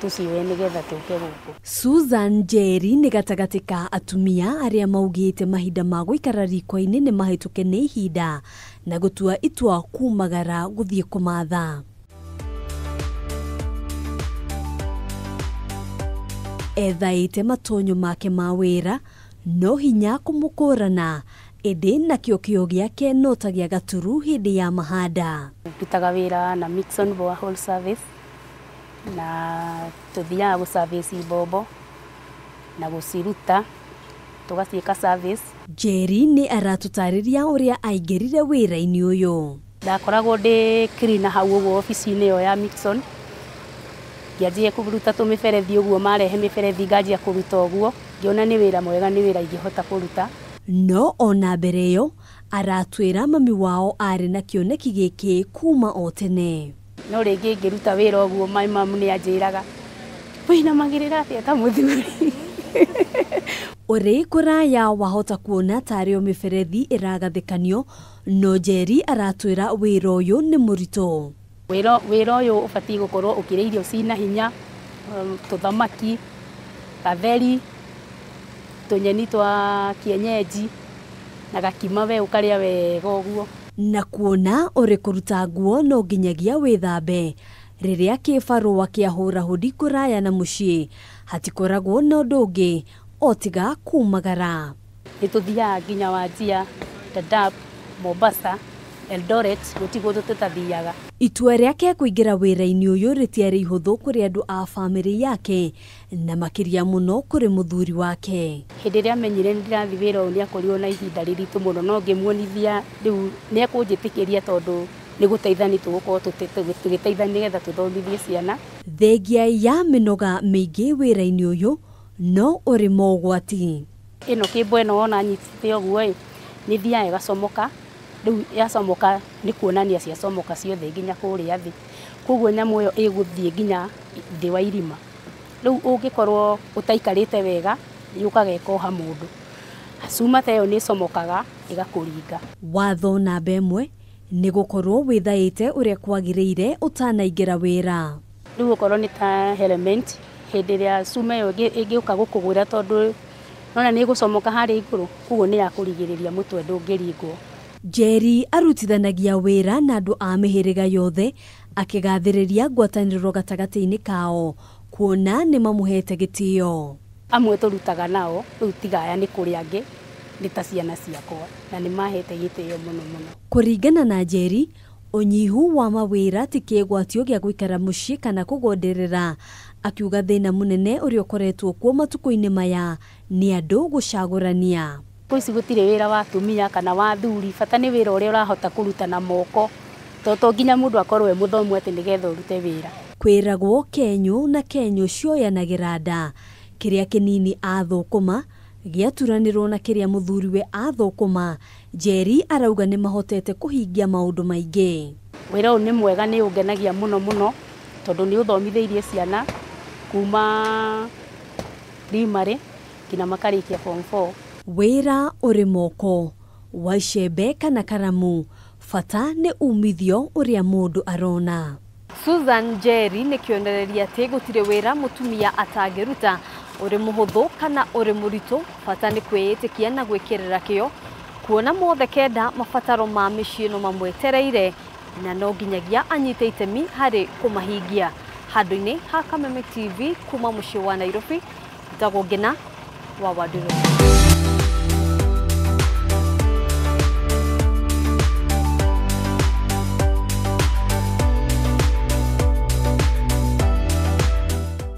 tũcioe nĩgetha tũke gũkũ. Susan Njeri nĩ gatagatĩ ka atumia arĩa maugĩte mahinda ma gũikara riko-inĩ nĩ mahĩtũke nĩ ihinda na gũtua itua kumagara gũthiĩ kũmatha. Ethaĩte matonyo make ma wĩra no hinya kũmũkũrana ĩndĩ nakĩo kĩo gĩake no ta gĩa gaturu hĩndĩ ya mahanda. Ndutaga wĩra na Mixon Borehole Service na tuthiaga gũ service mbombo na gũciruta tũgaciĩka service. Njeri nĩ aratũtarĩria ũrĩa aingĩrire wĩra-inĩ ũyũ. Ndakoragwo ndĩ cleaner hau ũguo obici-inĩ ĩyo ya Mixon, ngĩanjia kũruta tũmĩberethi ũguo, marehe mĩberethi nganjia kũruta ũguo, ngĩona nĩ wĩra mwega, nĩ wĩra ingĩhota kũruta. No ona mbere ĩyo aratwĩra mami wao arĩ na kĩoneki gĩkĩ kuma o tene. No rĩngĩ ngĩruta wĩra ũguo my mum nĩ anjĩraga wĩinamagĩrĩra atĩa ta mũthuri. Ũrĩ kũraya wahota kuona tarĩ o mĩberethi ĩragathĩkanio, no Njeri aratwĩra wĩra ũyũ nĩ mũritũ. Wĩra ũyũ ũbatiĩ gũkorwo ũkĩrĩa irio cina hinya, tũthamaki, gatheri, tũnyeni twa kienyeji na gakima we ũkarĩa wega ũguo. Na kuona ũrĩ kũruta nguo no nginyagia wĩthambe. Rĩrĩa kĩbarũa kĩahũra hũdi kũraya na mũciĩ hatikoragwo na ũndũ ũngĩ o tiga kumagara. Nĩ tũthiaga nginya Wajir, Dadaab, Mombasa, Eldoret, gũtirĩ kũndũ tũtathiaga. Itua rĩake kũingĩra wĩra-inĩ ũyũ rĩtiarĩ ihũthũ kũrĩ andũ a bamĩrĩ yake na makĩria mũno kũrĩ mũthuri wake. Hĩndĩ ĩrĩa amenyire nĩ ndĩrathiĩ wĩra ũyũ nĩ akorirwo na ihinda rĩritũ mũno, no ngĩmuonithia rĩu nĩ ekũnjĩtĩkĩria tondũ nĩ gũteithania tũgũkorwo tũgĩteithania nĩgetha tũthomithie ciana. Thengia ya mĩnoga mĩingĩ wĩra-inĩ ũyũ no ũrĩ mogwati. Ĩno kĩmbo ĩno wona nyitĩte ũguo ĩ, nĩ ĩthiaga ĩgacomoka. Rĩu yacomoka nĩ kuonania ciacomoka ciothe nginya kũrĩa thĩ, koguo nyamũ ĩyo ĩgũthiĩ nginya thĩ wa irima. Rĩu ũngĩkorwo ũtaikarĩte wega yũkaga ĩkoha mũndũ, cuma ta ĩyo nĩ ĩcomokaga ĩgakũringa. Watho namba ĩmwe nĩ gũkorwo wĩthaĩte ũrĩa kwagĩrĩire ũtanaingĩra wĩra. Rĩu okorwo nĩ ta helmet, hĩndĩ ĩrĩa cuma ĩyo ĩngĩũka gũkũgwĩra tondũ nona nĩ ĩgũcomoka harĩa igũrũ, koguo nĩ yakũrigĩrĩria mũtwe ndũngĩringwo. Njeri arutithanagia wĩra na andũ a mĩhĩrĩga yothe akĩgathĩrĩria ngwatanĩro gatagatĩ-inĩ kao kuona nĩ mamũhete gĩtĩo. Amwe tũrutaga nao rĩu tigaya nĩ kũrĩ angĩ nĩ ta ciana ciakwa na nĩ mahete gĩtĩo mũno mũno. Kũringana na Njeri, ũnyihu wa mawĩra ti kĩgwatio gĩa gũikara mũciĩ kana kũgonderera, akiuga thĩna mũnene ũrĩa ũkoretwo kuo matukũ-inĩ maya nĩ andũ gũcagũrania. Thikũ ici gũtirĩ wĩra wa atumia kana wa athuri, bata nĩ wĩra ũrĩa ũrahota kũruta na moko, to nginya mũndũ akorwo e mũthomu atĩ nĩgetha ũrute wĩra. Kwĩragwo kenyũ na kenyũ cioyanagĩra nda, kĩrĩa kĩnini athũkũma gĩaturanĩrwo na kĩrĩa mũthuriwe athũkũma. Njeri arauga nĩ mahotete kũhingia maũndũ maingĩ. Wĩra ũyũ nĩ mwega, nĩ ũngenagia mũno mũno tondũ nĩ ũthomithĩirie ciana kuma primary nginya makarĩkia form 4. Wĩra ũrĩ moko wa icembe kana karamu, bata nĩ umithio ũrĩa mũndũ arona. Susan Njeri nĩ kĩonereria atĩ gũtirĩ wĩra mũtumia atangĩruta, ũrĩ mũhũthũ kana ũrĩ mũritũ, bata nĩ kwĩĩtĩkia na gwĩkĩrĩra kĩo, kuona mothe kenda mabataro ma mĩciĩ no mamwetereire na no nginyagia anyite itemi harĩ kũmahingia. Handũ-inĩ ha Kameme TV kuma mũciĩ wa Nairobi, njĩtagwo Ngina wa Wandirũ.